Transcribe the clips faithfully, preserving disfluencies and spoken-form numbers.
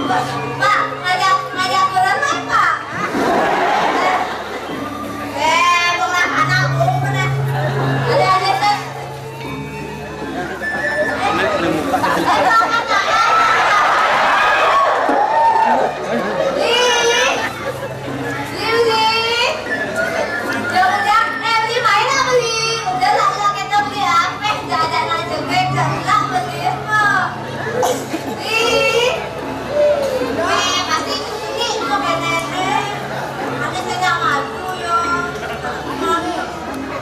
Pak, ngajak, ngajak turun, Pak. Eh, bunga anak, bunga. Ada, ada, ada. Li, Li, Li. Udah, udah. Eh, Li, main apa, Li? Udah lah, udah, kita beli apa? Jajan aja, gue jelas beli apa. Li. Eh, pasti ini tuh kayak nenek. Ada saya nggak maju, ya.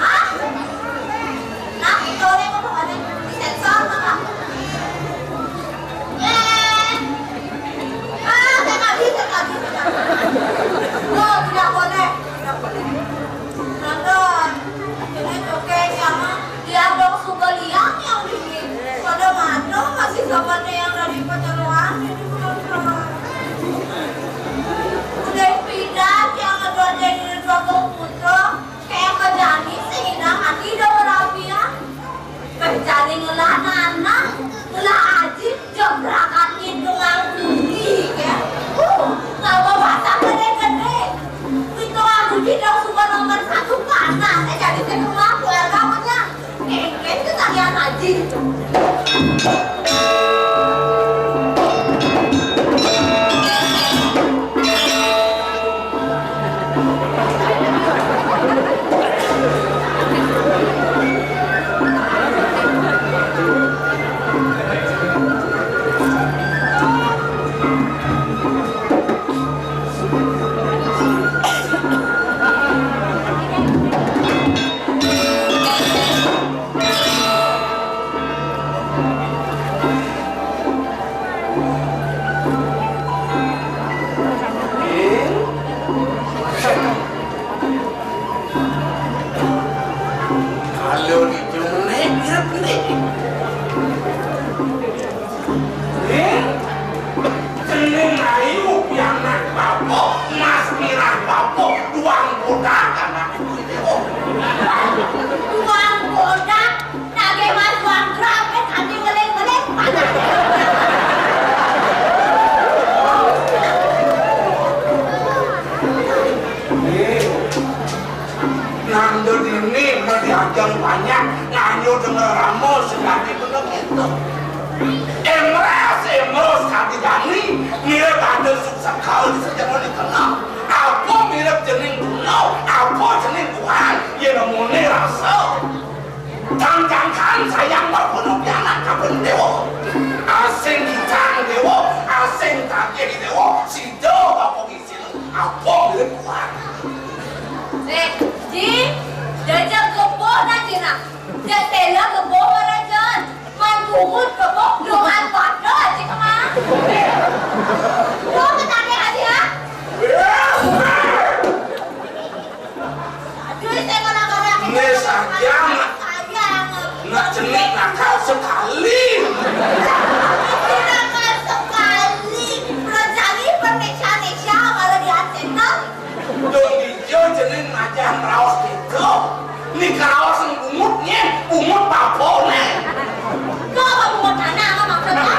Hah? Nah, itu nih, kok ada disensor, Kakak? Eh. Ah, saya nggak bisa, nggak bisa, nggak bisa. Oh, tidak boleh, tidak boleh. Nonton. Ini joget sama dia dong, suka liang yang ini. Pada mata masih sama nih yang dari pacaran ini, penonton. Udah pindah, yang ada aja ini dua putra. Kayak kejani sehina hati dah rapian. Kejani ngelah nanah, ngelah aji, jebrakan itu ngangkuni, ya. Uh, kalau bahasa gede-gede. Itu ngangkuni dong suka nomor satu kanan, eh, jadi saya keluar keluarga punya. Engkén kejadian aji. Kalau di Jumeh, dia pilih. Eh? Cening ayu pianak bapa, mas mirah bapa, duang bodak anak ibu itu. Duang bodak, nagih mas duang gram, eh, tadi ngeling-ngeling, panas. Eh, nanda dini madiajeng banyak, nganyo denger rama, sekadi bener gitu. Emras, emros kadi dani, mirip ada suksekal di sejaman di tengah. Apa mirip jening gunung, apa jening buhan, ya nemune rasa. Tangkangkan sayang berbunuh pianak kabun dewa. Asing gitang dewa, asing tagih dewa, sida apa gisil, apa mirip buhan. Eh, Ji, jajak geboh na, Ji, nah. Jak tela geboh, Rajan. Man bungut kebo, lungan pada aja kemang. Lo ketanya aja, ha? Aduh, saya kalau kalau Ini saja, nak. Sayang. Nak jenik nakal sekali. Nakal sekali. Rejani permesa-mesa kalau di Arsenal. Dong ijo jening najah ngraos kéto. Nika raos sing bungut nyén, bungut bapone. Kok apa bungut tanah apa maksudnya?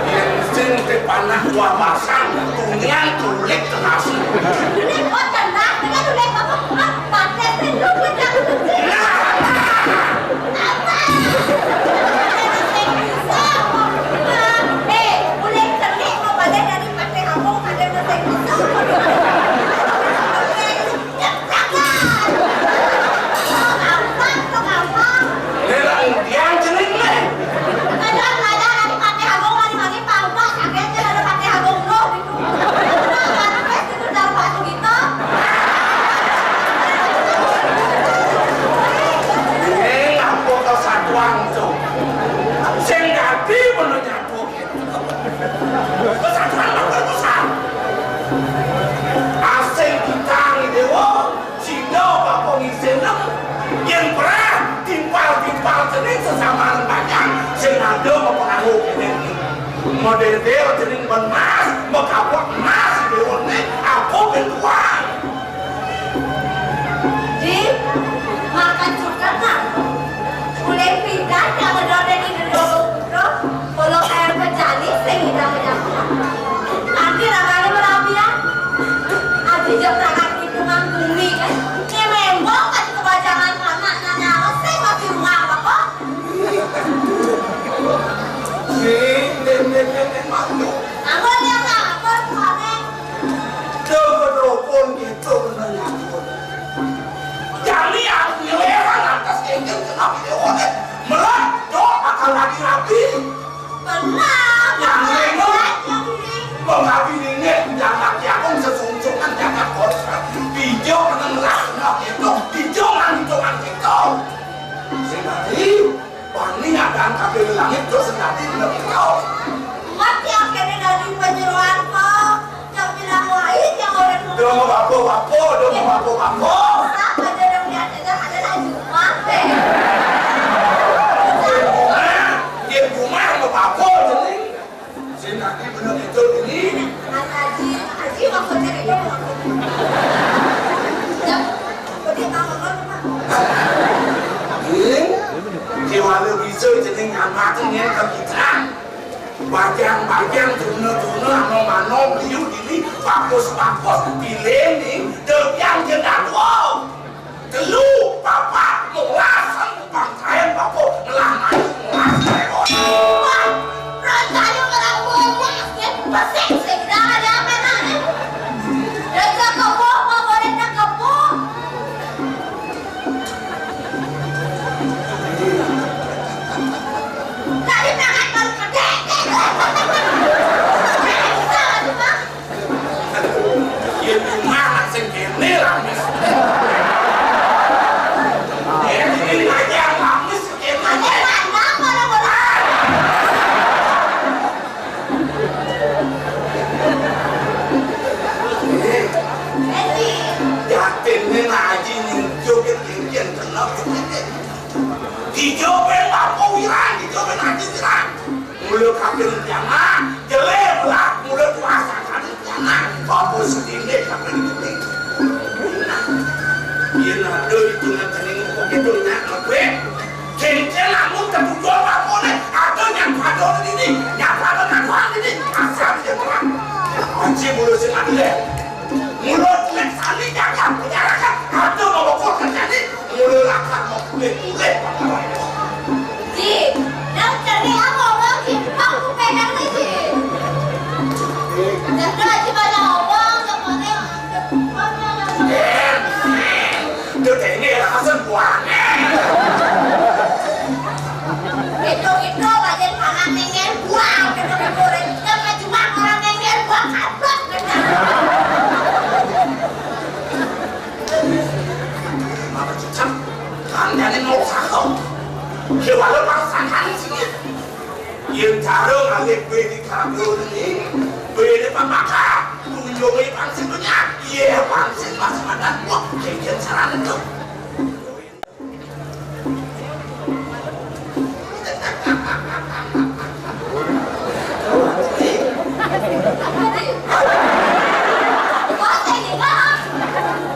Yén sing dipanah kuah basang, tunian tulik tenasi. Ini kok tanah, ini tulik apa? Ah, pakai sing lu kerja aku tuh. Apa? Eh, boleh cerdik mau balik dari Patih Agung, ada yang Nyeprakan. Pengawang, pengawang. Nela undian cening nih. Kadang-kadang lagi pakai hagong, lagi pakai pangkas, akhirnya ada pakai hagong loh gitu. Nah, baru deh, itu dalam batu gitu. Ini apa kau satuan tuh? Sing dadi menurut aku. Kesatuan bakal besar. Asing kita nih dewa, Cina bakal ngisinem. Yang perah timpal-timpal cening sesama panjang, sing ada mau pengaruh ini. Model dewa cening ben mas, mau kapok mas, dewa nih, aku ben tuang. Di, makan juga kan? Mulai pindah yang ngedorong ini dulu, bro. Kalau air pecah nih, saya tidak menyangka. Nanti rasanya merapi ya. Aji jam tangan hitungan bumi kan. Ini memang kan kebajangan anak nana, saya masih rumah apa kok? Nih, nih, nih, nih, nih, malu. Namun yang lapor kemarin. Dewa rukun gitu menurut aku. Jani aku nyeweran atas kengkeng kenapa dia onet. Melah, dok, akan lagi rapi. Benar, yang benar, ini. Yang ini. Mengabi ini, jangan diagung sesungsungan, jangan kotor. Dijok menang lah, nah, gitu. Dijok nang hitungan gitu. Sing tadi, Pani ada angkat dari langit, terus nanti lebih kau. Mati akhirnya dari penyeruan kok. Yang bilang lain yang orang dulu. Dia mau bapo-bapo, dia mau bapo-bapo. Apa dia yang lihat aja ada lagi. Mati. Dia bunga, dia bunga mau bapo, jadi. Sing kaki bener itu ini. Mas Haji, Mas Haji maksudnya itu. Ya, udah mau ngomong, Pak. Ini, di mana bisa jadi nyamatin ya ke kita. Bajang-bajang, tuna-tuna, ano-mano, liu ini, bagus-bagus, pilih nih, depian jendak wow. Telu, papat, limolas, bangsain, bapo, ngelah maju, ngelah maju. Wah, rasanya orang ngomong, ya, pesek, segera ada apa, nak? Raja kebo, mau boleh tak kebo? Tadi makan baru gede. Bisa, Mas. Yen rumah sing kene lah, Mis. Yen ini aja, Mis, kene. Ada mana, mana, mana? Yakin nih, Haji, nih, joget, joget, kenapa, joget? Dijawabin apa wiran, dijawabin aja wiran. Mula kaping jamaah, jelek lah, mula puasa kaping jamaah. Apa sedih kaping ini? Yen ada hitungan cening kok gitu, nyak, lebih. Cincin lamun ketujuh apa nih? Ada yang pada ini, yang pada ngakuan ini. Asal dia terang. Kunci mula sing adil ya. Mula tulis sani jaga penjarakan. Ada mau pokok terjadi. Mula lakar mau pulih-pulih. Ji, nang cerdik apa orang Ji? Aku pegang nih, Ji. Cerdas Ji, banyak orang yang pakai. Dia ini langsung buangnya. Itu, itu, bagian tangan nengel buang. Itu, itu, itu, cuma orang nengel buang, kaplok, gitu. Apa cicak? Kan jadi mau satu. Dia walau pasangan sini. Yen cara ngalih B D K B ini, B D pemaka, tunjungi pangsit punya. Iya, pangsit masih ada. Wah, kayak cara itu.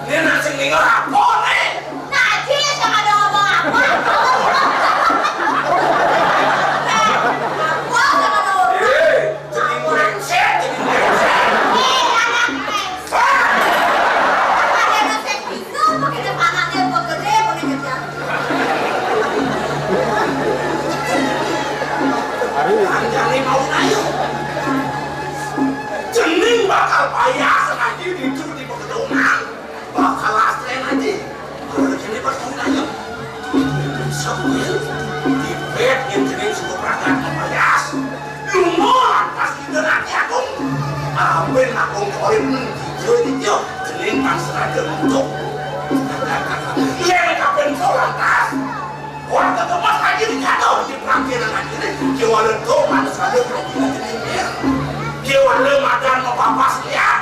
Ini nasi tinggal apa nih? Najis, yang ada ngomong apa? Apa sama lu? Eh, jadi brengsek, jadi brengsek. Eh, anak brengsek. Ah! Ada nasi bisa pakai depan aja. Dening yo, dening kang sengaja untuk. Yen kabeh iso lantas, ora ketemas lagi dinyata di pelangkiran akhirnya, kiwala do manus aja lagi dening. Kiwala madan mau papas ya.